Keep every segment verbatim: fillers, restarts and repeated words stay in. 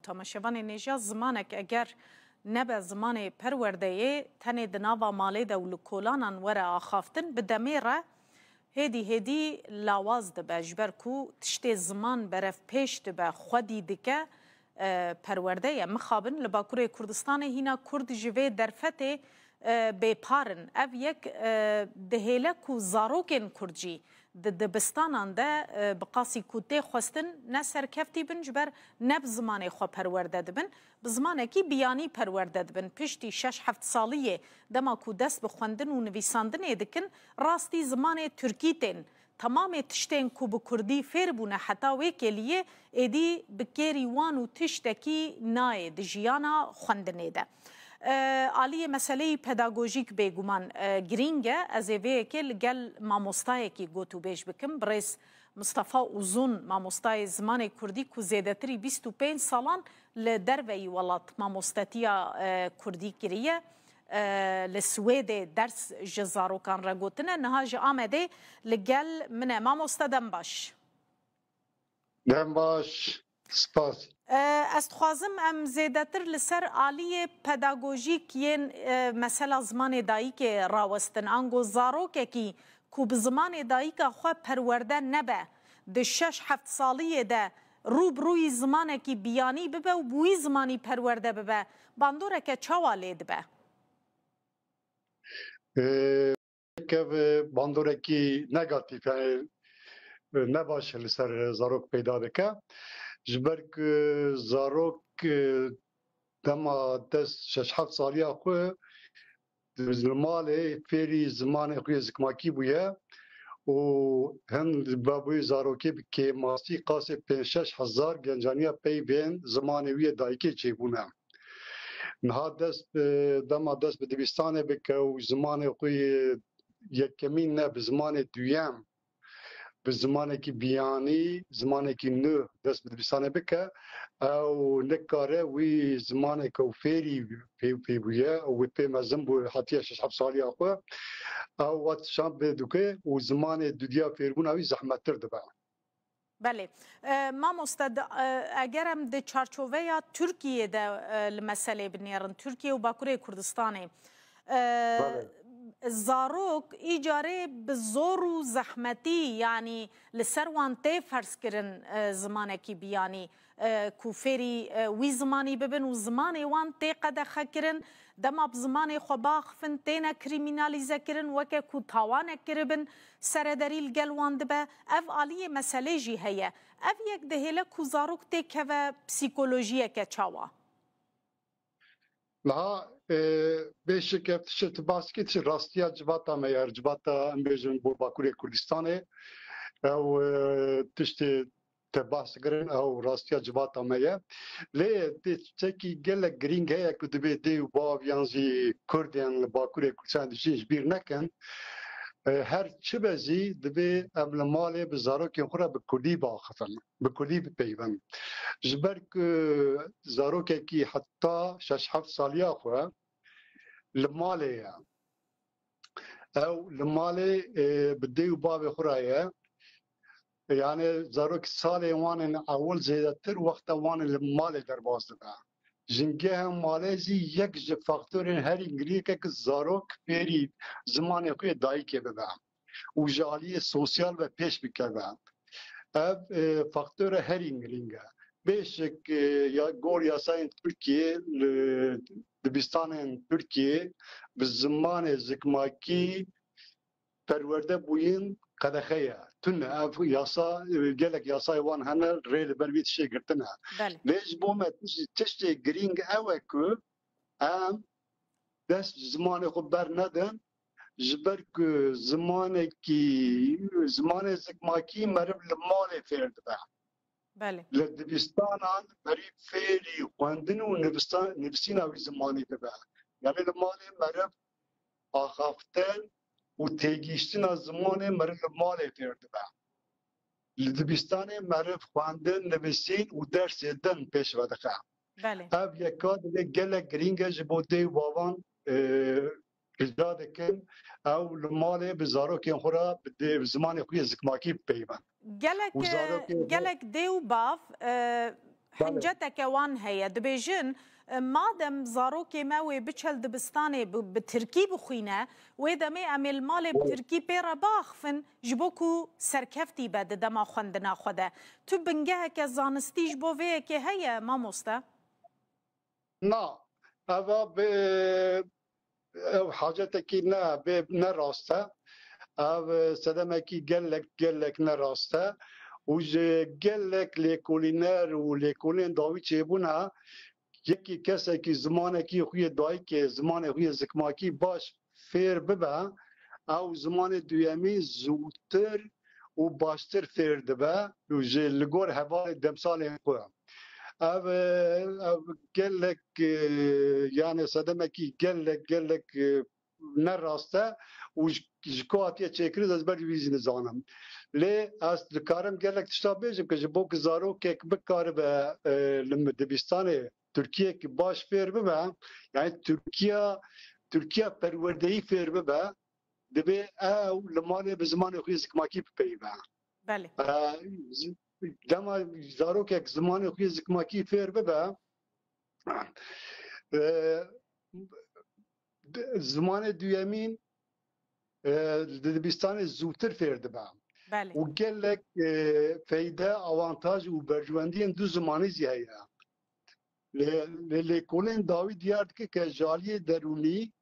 Tamaşevanê nêja, zimanek eger nebe zimanê perwerdeyê, tenê di nava malê de û li kolanan were axaftin, bi demê re hêdî hêdî lawaz dibe, ji ber ku tiştê ziman berevpêş dibe, xwedî dike, e, perwerde ye. Mixabin li Bakurê Kurdistanê hîna Kurd ji vê derfetê, e, bêpar in. Ev yek, e, dihêle ku zarokên Kurd jî di dibistanan de, e, bi qasî ku tê xwestin ne serkeftî bin, ji ber ne bi zimanê xwe perwerde dibin, bi zimanekî biyanî perwerde dibin. Piştî şeş heft saliyê, dema ku dest bi xwendin û nivîsandinê dikin, rastî zimanê tirkî tên. Temamê tiştên ku bi kurdî fêr bûne heta wê kêliyê, êdî bi kêrî wan û tiştekî nayê di jiyana xwendinê de. E, aliyê meseleyî pedagojîk bêguman, e, girîng e. Ez ê vê yekê li gel mamostayekî gotûbêj bikim. Birêz Mistefa Uzun, mamostayê zimanê kurdî ku zêdetirî bîst û pênc salan li derveyî welat mamostetiya, e, kurdî kiriye. E, li Swêdê ders ji zarokan re gotine. Niha ji Amedê li gel min e. Mamoste, dem baş. Dem baş. Spas. E, ez dixwazim em zêdetir li ser aliyê pedagojîk yên, e, mesela zimanê dayikê rawestin. Ango zarokekî ku bi zimanê dayika xwe perwerde nebe, di şeş heft saliyê de rû bi rûyî zimanekî biyanî bibe û bi wî zimanî perwerde bibe, bandoreke çawa lê dibe? Ee, Kev, e, bandorekî negatîf, yani, e, ne baş li ser zarok peyda dike. Ji ber ku zarok, e, dema dest şeş heft saliya xwe li malê fêrî zimanê xwe yê zikmakî bûye û hin babûyê zarokê bi kêmasî qasê pênc şeş hezar gencaniya peyvên zimanê wî yê dayikê çêbûne. Niha dest bi, dema dest bi dibistanê bike û zimanê xwe yê yekemîn ne, bi zimanê duyem, bi zimanekî biyanî, zimanekî nû dest bi dibistanê bike, ew nikare wî zimaneke ew fêrî pê, pê bûye û wê pê mezin bû, hatiye şeş heft saliya xwe, ew wat şan bê dike û zimanê dudiya fêrbûna wî zehmettir dibe. Belê. E, mamoste, di, e, eger em di çarçoveya Tirkiyê de, e, li meselê binêrin, Tirkiye û Bakurê Kurdistanê, e, Belê. Zarok îcarê bi zor û zehmetî, yanî li ser wan tê ferz kirin, e, zimanekî biyanî, e, ku fêrî, e, wî zimanî bibin û zimanê wan tê qedexe kirin, dema bi zimanê xwe biaxifin, têne krîmînalîze kirin, weke ku tawanek kiribin, serederî li gel wan dibe. Ev aliyê meselê jî heye. Ev yek dihêle ku zarok têkeve psîkolojiyeke çawa? Niha, e, bêşik ev tişt tu baskî tişt rastiya civata me ye, civata em bêjin bo Bakurê Kurdistanê. Ew, e, tiştê te behs kirin, ew rastiya civata me ye. Lê tê tiştekî gelek girîng heye ku divê dê û bav yan jî Kurdên li Bakurê Kurdistanê dijîn ji bîr nekin. E, her çi be jî divê em li malê bi zarokên xwe re bi Kurdî biaxifin, bi Kurdî bipeyvin. Ji ber ku zarokekî heta şeş heft saliya xwe li malê ye. Ew li malê, e, bi dê û bavê xwe re ye. Yani zarok salê wan ên ewil zêdetir wexta wan li malê derbas dibe. Jingehê malê jî yek ji faktorên herî girîng e ku zarok fêrî zimanê xwe yê dayikê bibe û ji aliyê sosyal ve pêş bikeve. Ev, e, faktore herî girîng e. Bêşik, e, ya gor yasayên Tirkiyê li dibistanên Tirkiyê bi zimanê zikmakî perwerde bûyin qedexe ye. Tune ev yasa, e, gelek yasayê wan hene rê li ber vî tiştê girtine. Belê. Lê ji bo me tişt-, tiştê girîng ew e ku em dest ji zimanê xwe bernedin, ji ber ku zimanekî, zimanê zikmakî meriv li malê fêr dibe. Belê. Li dibistanan berî fêrî xwendin û nivîsan-, nivîsîna wî zimanî dibe. Yani li malê meriv axaftin û têgihiştina zimanê meriv li malê fêr dibe. Li dibistanê meriv xwendin, nivîsîn û dersê din pêş ve dixe. Belê. Ev yeka divê gelek girîng e ji bo dê û bavan, e, rica dikin, ew li malê bi zarokên xwe re bi dê, bi zimanê xwe yê zikmakî bipeyivin. Gelek, û e, zarokên xwe gelek dê û bav, e, Hinceteke wan heye. Dibêjin, e, madem zarokê me wê biçe li dibistanê bi, bi tirkî bixwîne, wê demê em ê li malê bi tirkî pê re biaxivin, ji bo ku serkeftî be di dema xwendina xwe de. Tu bingeheke zanistî ji bo vê yekê heye, mamoste? Na, eva bi, ev hacetekî ne, bê ne rast e. Ev sedemekî gelek, gelek ne rast e. Û ji gelek lêkolîner û lêkolên dawî çêbûne, yekî kesekî zimanekî xwe yê dayikê, zimanê xwe yê zikmakî baş fêr bibe, ew zimanê duyemî zûtir û baştir fêr dibe û ji li gor hevalê demsalên xwe. Ev, ev gelek, e, yani sedemekî gelek, gelek, e, ne rast e û ji, ji ku hatiye çêkirin, ez ber wî jî nizanim. Lê ez dikarim gelek tişta bêjim, ku ji bo ku zarokek bikaribe, e, li dibistanê Tirkiyek baş fêr bibe, yani Tirkiya, Tirkiya perwerdeyî fêr bibe, divê ew li malê bi zimanê xwe yê zikmakî bipeyive. Belê. E, z-, dema zarokek zimanê xwe yê zikmakî fêr bibe, e, d-, zimanê duyemîn, e, di dibistanê zûtir fêr dibe. Belê. Û gelek, e, feyde, awantaj û berjewendiyên du zimanî jî heye. Lê, lê, lêkolên dawî diyar dike ke ji aliyê derûnî,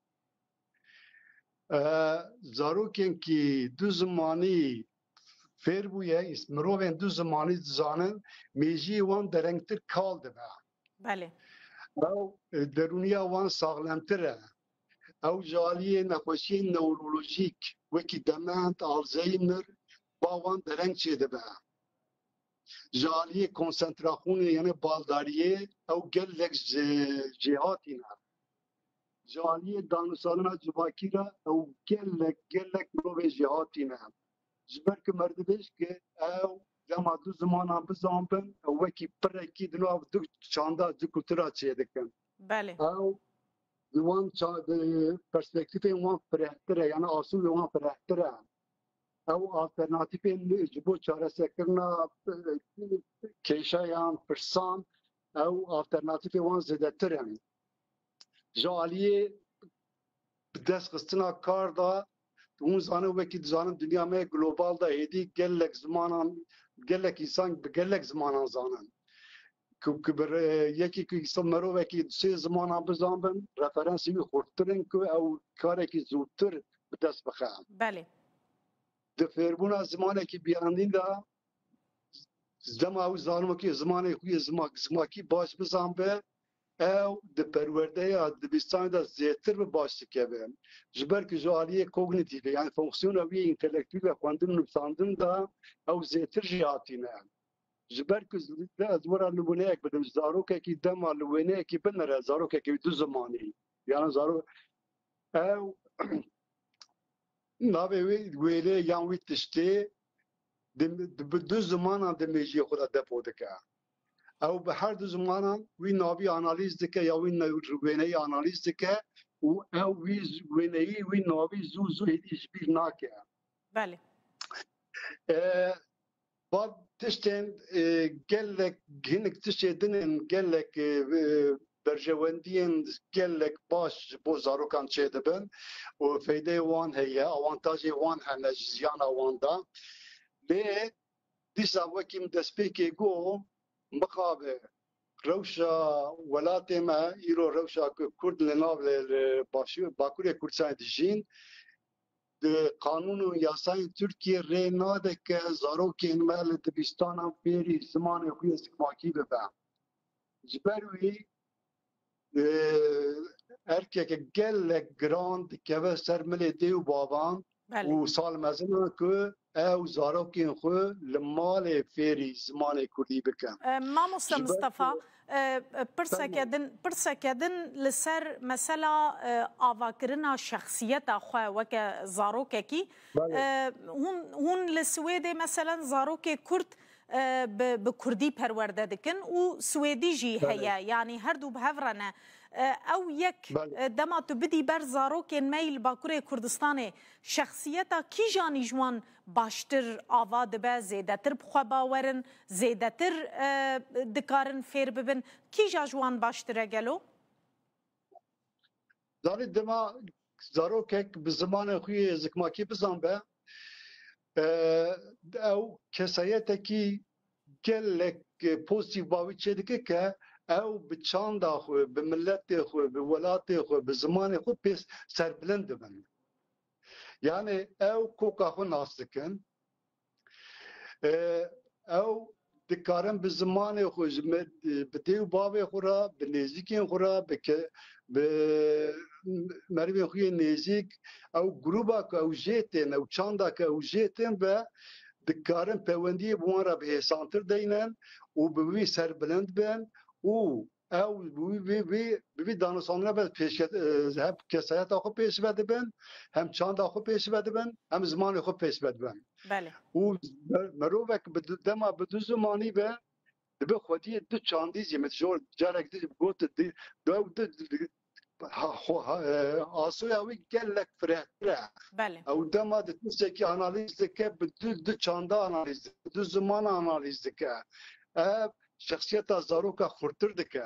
e, zarokên kî du zimanî fêr bûye, îs-, mirovên du zimanî dizanin, mêjiyê wan derengtir kal dibe. Belê. Ew, e, derûniya wan saxlemtir e. Ew ji aliyê nexweşiyên newrolojîk, wekî dement, Alzheimer, ba wan dereng çêdibe. Ji aliyê konsentraxûnê, yani baldariyê, ew gelek ji, jêhatî ne. Ji aliyê danûsandina civakî re ew gelek, gelek mirovê jêhatî ne. Ji ber ku merdivêj ki ew dema du zimanan bizanbin, ew wekî pirekî di nav du çanda, du kultura çêdikin. Belê. Ew di wan ça-, di perspektîfên wan firehtir e, yani asûlê wan firehtir e. Ew alternatîfên ji bo çareserkirina, e, kêşeyan, pirsan, ew alternatîfê wan zêdetir in. Ji aliyê bi dest xistina kar de, hûn zanin, wekî dizanin, dinya me global de hêdî gelek zimanan, gelek însan bi gelek zimanan zanin. Ku, ku bi re-, yekî ku însan, mirovekî sê zimanan bizanbin, referansê wî xurttir in ku ew karekî zûtir bi dest bixe. Belê. Di fêrbûna zimanekî biyandîn de, dema ew zarokê zimanê xwe yê zima-, zimakî baş bizanbe, ew di perwerdeya dibistanê de zêtir bi baş dikeve. Ji ber ku ji aliyê kognîtîfê, yani fonksiyona wî întelektuîl ve xwendin û nivîsandin de ew zêtir jêhatî ne. Ji ber ku z-, ez were nimûneyek bidim, zarokekî dema li wêneyekî binire, zarokekî du zimanî, yani zaro-, ew navê wê wêneyê yan wî tiştê di, di, bi du zimanan di mêjiyê xwe de depo dike. Ew bi her du zimanan wî navî analîz dike ya wî ne-, wêneyî analîz dike û ew wî z-, wêneyî wî navî zû zû hêdî ji bîr nake. Belê. E, Ba tiştên, e, gelek, hinek tiştê din in, gelek, e, e, berjewendiyên gelek baş ji bo zarokan çêdibin û feydeyê wan heye, awantajê wan hene ji jiyana wan de. Lê dîsa wekî min destpêkê got, mixabin rewşa welatê me, îro rewşa ku Kurd li nav, li, li başû-, Bakurê Kurdistanê dijîn, di qanûn û yasayên Tirkiyê rê nade ke zarokên me li dibistanan fêrî zimanê xwe yê zikmakî bibe. Ji ber wî, e, erkeke gelek giran dikeve ser milê dê û bavan Belê. û sal mezinan ku ew zarokên xwe li malê fêrî zimanê kurdî bikin. E, Mamoste Ji ber Mistefa, ku e, e, pirseke Fermo. din, pirseke din li ser mesela, e, avakirina şexsiyeta xwe weke zarokekî. Belê. E, hûn, hûn li Swêdê meselen zarokê Kurd, e, bi, bi Kurdî perwerde dikin û Swêdî jî Belê. heye. Yanî her du bi hev re ne. E, ew yek, Belê. e, dema tu bidî ber zarokên me yî li Bakurê Kurdistanê, şexsiyeta kîjanî ji wan baştir ava dibe, zêdetir bi xwe bawer in, zêdetir, e, dikarin fêr bibin? Kîja ji wan baştir e gelo? Zanî dema zarokek bi zimanê xwe yê zikmakî bizanbe, e, ew kesayetekî gelek pozîtîf bavî çêdike ke ew bi çanda xwe, bi miletê xwe, bi welatê xwe, bi zimanê xwe pê serbilind dibin. Yani ew koka xwe nas dikin. E, ew dikarin bi zimanê xwe, ji me-, bi dê û bavê xwe re, bi nêzîkên xwe re, bi ke-, bi merivên xwe yên nêzîk, ew grûba ku ew jê tên, ew çanda ku ew jê tên ve dikarin pêwendiyê bi wan re bi hêsantir deynin û bi wî serbilind bin û ew bi wî, bi vî, bi vî danûstandina ve pêşket-, e, hem kesayeta xwe pêş ve dibin, hem çanda xwe pêş ve dibin, hem zimanê xwe pêş ve dibin. Belê. Û mer-, merovek bi du, dema bi du zimanî ve dibe xwediyê du çandî jî, min jor carek dî got, di, du, du, du, ha, xwe, ha, e, asoya wî gelek firehtir e. Belê. Ew dema di tiştekî analîz dike, bi du, du çanda analîz dike, bi du zimana analîz dike. Ev şexsiyeta zaroka xurtir dike.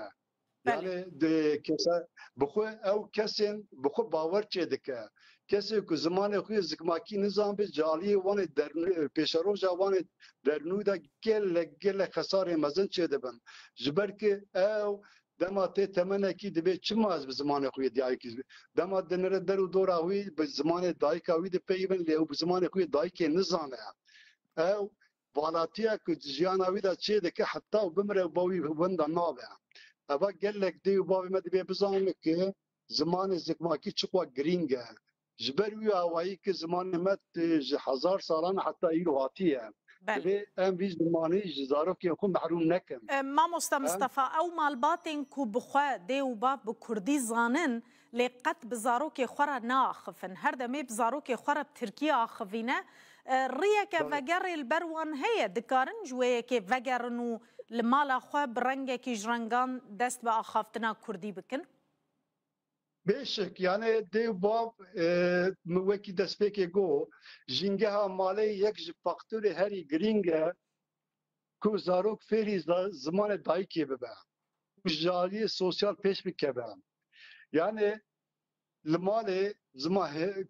Belê. Yani di kesa, bi xwe ew kesên bi xwe bawer çêdike. Kesê ku zimanê xwe yê zikmakî nizanbe, ji aliyê wan ê dernû-, pêşeroja wan ê dernû de gelek, gelek xesarê mezin çêdibin. Ji ber ku ew dema tê temenekî dibê çima ez bi zimanê xwe yê dayikî, dema dinire der û dora wî bi zimanê dayika wî dipeyivin, lê ew bi zimanê xwe yê dayikê nizane. Ew valatiya ku di jiyana wî de çêdike heta û bimire û ba wî wenda nabe. Eva gelek dê û bavê me dibê bizanin ku zimanê zikmakî çiqas girîng e. Ji ber wî awayî ku zimanê me ti-, ji hezar salan heta îro hatiye. Belê. Divê em vî zimanî ji zarokên xwe mehrûm nekin. E, mamoste Em Mistefa, ew malbatên ku bi xwe dê û bav bi kurdî zanin, lê qet bi zarokê xwe re naaxifin. Her demê bi zarokê xwe re bi tirkî axivîne. E, riyeke Tabii. vegerê li ber wan heye? Dikarin ji wê yekê vegerin û li mala xwe bi rengekî ji rengan dest bi axaftina kurdî bikin? Bêşik, yani dê û bav, e, min wekî destpêkê got, jîngeha malê yek ji faktorê herî girîng e ku zarok fêrî za-, zimanê dayikê bibe û ji aliyê sosyal pêş bikeve. Yani li malê zima-, he-,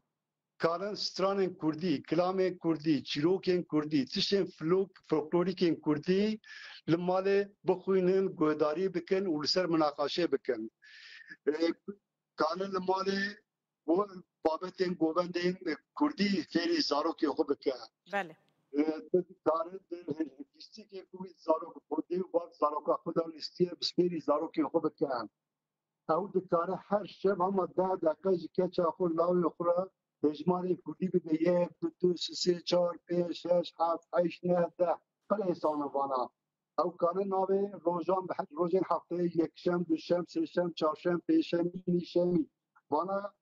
karin stranên kurdî, kilamên kurdî, çîrokên kurdî, tiştên flok-, folklorîkên kurdî li malê bixwînin, guhdarî bikin û li ser minaqaşe bikin. E, karin li malê go-, babetên govendên kurdî fêrî zarokê xwe bike. Belê. E, karin di lîstîkê ku zarok, dê û bav zaroka xwe de lîstiye bi fêrî zarokê xwe bike. Ew dikare her şev hema deh deqe ji keça xwe, lawê xwe re hejmarên kurdî bibe, yek, du, du, sê, çar, pênc, şeş, heft, heşt, neh, deh. Qirê sane vana. Ew kane navê rojan, rojên hefteyê, yekşem, duşem, sêşem, çarşem, pêşemî, nîşemî. Vana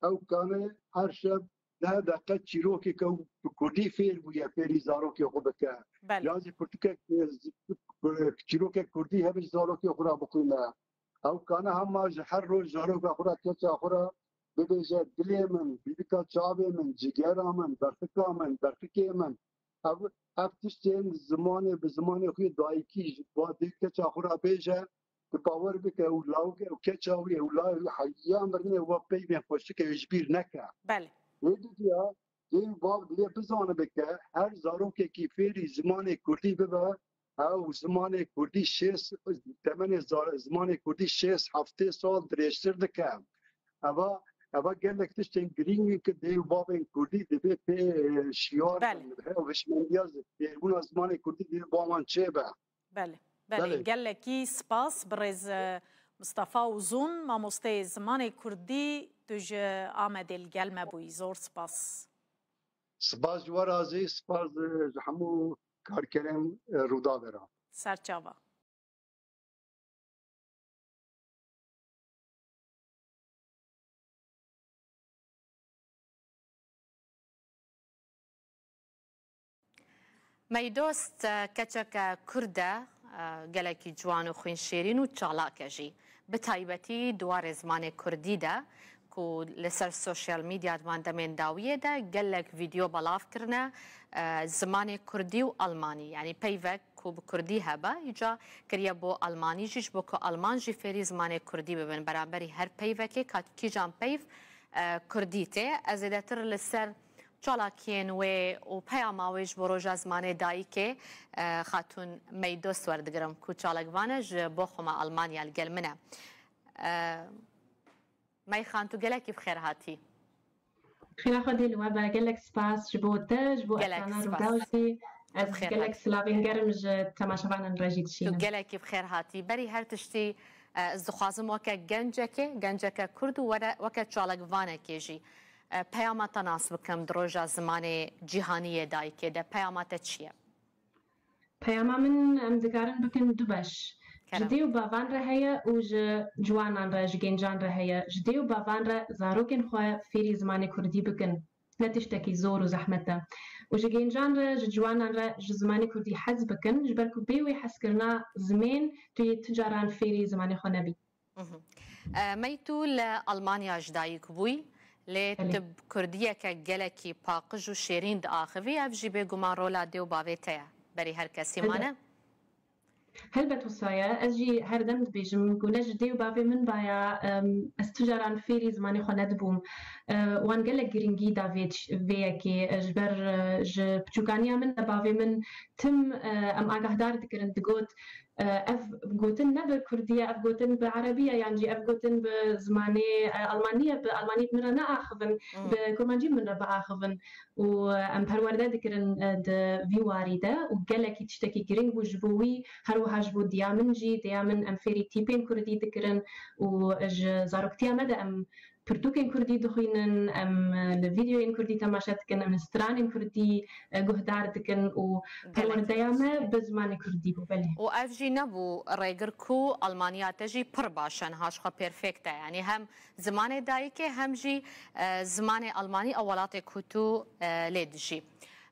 ew kane her şev deh deqe çîrokeke ew bi kurdî fêr bûye, fêrî zarokê xwe bike. Belê. Yan jî pirtûkek, çîrokek kurdî hebe ji zarokê xwe re bixwîne. Ew kane hema ji her roj zaroka xwe re, keça xwe re bibêje, dilê min, bîbika çavê min, cigera min, berxika min, berxikê min. Ev, ev tiştên zimanê, bi zimanê xwe yê dayikî ji ba dê keça xwe re bêje, tu bawer bike ew lawik, ew keça wî, ew la-, heya mirinê we peyvên xweşik e, wê ji bîr neke. Belê. Wê didiya, dê û bav divê bizanibe ke her zarokekî fêrî zimanê kurdî bibe, ew zimanê kurdî şêst, temenê za-, zimanê kurdî şêst heftê sal dirêjtir dike. Eva, eva gelek tiştên girîng in ku dê û bavên kurdî divê pê, e, şiyar Belê. bin, divê ew hişmendiya zi-, fêrbûna zimanê kurdî divê ba wan çêbe. Belê, belê. Belê. Gelekî spas, birêz, e, Mistefa Uzun, mamosteyê zimanê kurdî, tu ji Amedê li gel me bûyî. Zor spas. Spas ji we razî, spas, e, ji hemû karkerên, e, Rûdawê re. Serçava. Meydost, e, keçeke kurd e, e, gelekî ciwan û xwînşêrîn û çalak e jî. bi taybetî di warê zimanê kurdî de ku li ser sosyal medya di van demên dawiyê de gelek vîdeo belav kirine, e, zimanê kurdî û almanî, yanî peyvek ku bi kurdî hebe, îca kiriye bo almanî jî, ji bo ku alman jî fêrî zimanê kurdî bibin. Beramberî her peyvekê ka kîjan peyv, e, kurdî tê. Ez zêdetir li ser çalakiyên wê û peyama wê ji bo Roja Zimanê Dayikê, e, Xatûn Meydos werdigirim ku çalakvan e, ji bo xwe me Almanya li gel min e. E, Meyxan, tu gelekî bi xêr hatî. Xêra Xwedê li we be, gelek spas ji bo te, ji bo Gelek Efsana spas. Rûdaw jî. Ez Bi xêr gelek hatî. Silavên germ ji temaşevanên re jî dişînim. Tu gelekî bi xêr hatî. Berî her tiştî, e, ez dixwazim weke gencekê, genceke kurd û were-, weke çalakvanekê jî, e, peyama te nas bikim di Roja Zimanê Cîhanî yê Dayikê de. Peyama te çi ye? Peyama min em dikarin bikin du beş. Kerem. Ji dê û bavan re heye û ji ciwanan re, ji gencan re heye. Ji dê û bavan re zarokên xwe fêrî zimanê kurdî bikin. Ne tiştekî zor û zehmet e. Û ji gencan re, ji ciwanan re ji zimanê kurdî hez bikin, ji ber ku bê wê hezkirina zimên tu yê tu caran fêrî zimanê xwe nebî. Mhm. E, Mey, tu li Almanya ji dayik bûyî, lê Belê. Tu bi kurdiyeke gelekî paqij û şêrîn diaxivî, ev jî bêguman rola dê û bavê te ye. Berî her kesî Belê. Mane? Helbet wisa ye. Ez jî her dem dibêjim ku ne ji dê û bavê min baya, em, ez tu caran fêrî zimanê xwe nedibûm. E, wan gelek girîngî da vê, vê yekê. E, ji ber, e, ji piçûkaniya min de bavê min tim, e, em agahdar dikirin, digot, e, ev gotin ne bi kurdî ye, ev gotin bi erebî ye, yan jî ev gotin bi zimanê, e, almanî ye, bi almanî bi min re neaxivin, Hmm. Bi kurmancî bi min re biaxivin. Û, e, em perwerde dikirin, e, di vî warî de û gelekî tiştekî girîng bû ji bo wî, her wiha ji bo diya min jî, diya min em fêrî tîpên kurdî dikirin û ji zaroktiya me de em pirtûkên kurdî dixwînin, em, e, li vîdeoyên kurdî temaşe dikin, em stranên kurdî, e, guhdar dikin û Gelekî perwerdeya baş. Me bi zimanê kurdî bû, belê. Û ev jî nebû rêgir ku Almaniya te jî pir baş e, niha ji xwe perfect e. Yanî hem zimanê dayikê hem jî, e, zimanê almanî a welatê ku tu, e, lê dijî.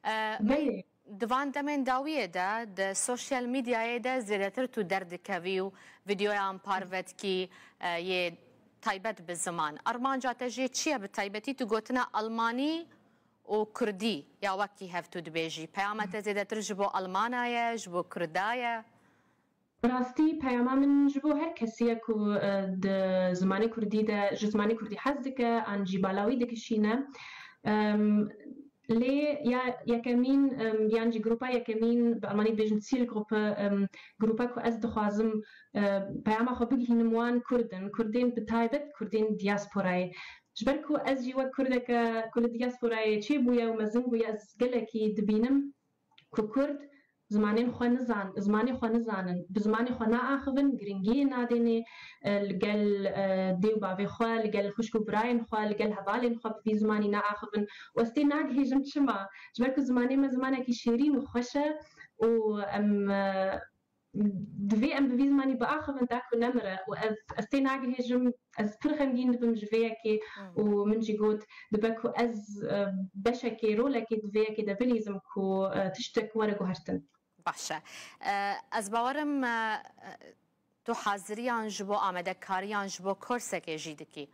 E, Belê. Di van demên dawiyê de di sosyal medyayê de zêdetir tu derdikevî û vîdeoyan parve dikî, e, yê taybet bi ziman. Armanca te jê çi ye bi taybetî? Tu gotina almanî û kurdî ya wekî hev tu dibêjî. Peyama te zêdetir ji bo almana ye, ji bo kurda ye? Bi rastî peyama min ji bo her kesî ye ku, e, di zimanê kurdî de, ji zimanê kurdî hez dike, an jî bala wî dikişîne. Em, lê ya yekemîn, em, yan jî grupa yekemîn, bi almanî dibêjin Zielgruppe, em, grupa ku ez dixwazim, e, peyama xwe bigihînim wan kurd in, kurdên bi taybet kurdên diasporayê. Ji ber ku ez jî wek kurdeke ku li diasporayê çêbûye û mezin bûye, ez gelekî dibînim ku kurd zimanên xwe nizan, zimanê xwe nizanin, bi zimanê xwe naaxivin, girîngiyê nadênê, e, li gel, e, dê û bavê xwe, li gel xwişk û birayên xwe, li gel hevalên xwe bi vî zimanî naaxivin. Û ez tê nagihêjim çima? Ji ber ku zimanê me zimanekî şêrîn û xweş e û em, e, divê em bi vî zimanî biaxivin ta ku nemire. Û ez, ez tê nagihêjim, ez pir xemgîn dibim ji vê yekê Hmm. û min jî got, dibe ku ez, e, beşekê, rolekê di vê yekê de bilîzim ku, e, tiştek were guhertin. Baş e. E, ez bawerim, e, tu haziriyan ji bo amadekariyan ji bo kursekê jî dikî.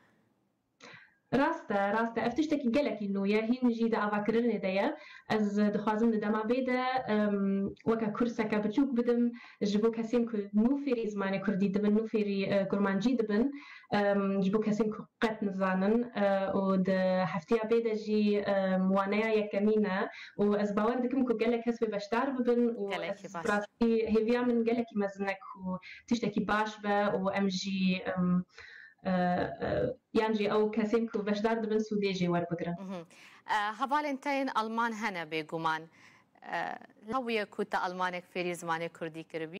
Rast e, rast e. Ev tiştekî gelekî nû ye. Hîn jî di avakirinê de ye. Ez dixwazim di dema vê de, em, weke kurseke biçûk bidim ji bo kesên ku nû fêrî zimanê kurdî dibin, nû fêrî, e, kurmancî dibin, em, ji bo kesên ku qet nizanin, e, û di heftiya vê de jî, em, waneya yekemîn e û ez bawer dikim ku gelek kes wê beşdar bibin û Gelekî ez baş. Bi rastî hêviya min gelekî mezin e ku tiştekî baş be û em jî, em, e, e, yan jî ew kesên ku beşdar dibin sûdê jê werbigirin. Mhm. E, hevalên te yên Alman hene bêguman. E, lawiyê ku te Almanek fêrî zimanê kurdî kiribî?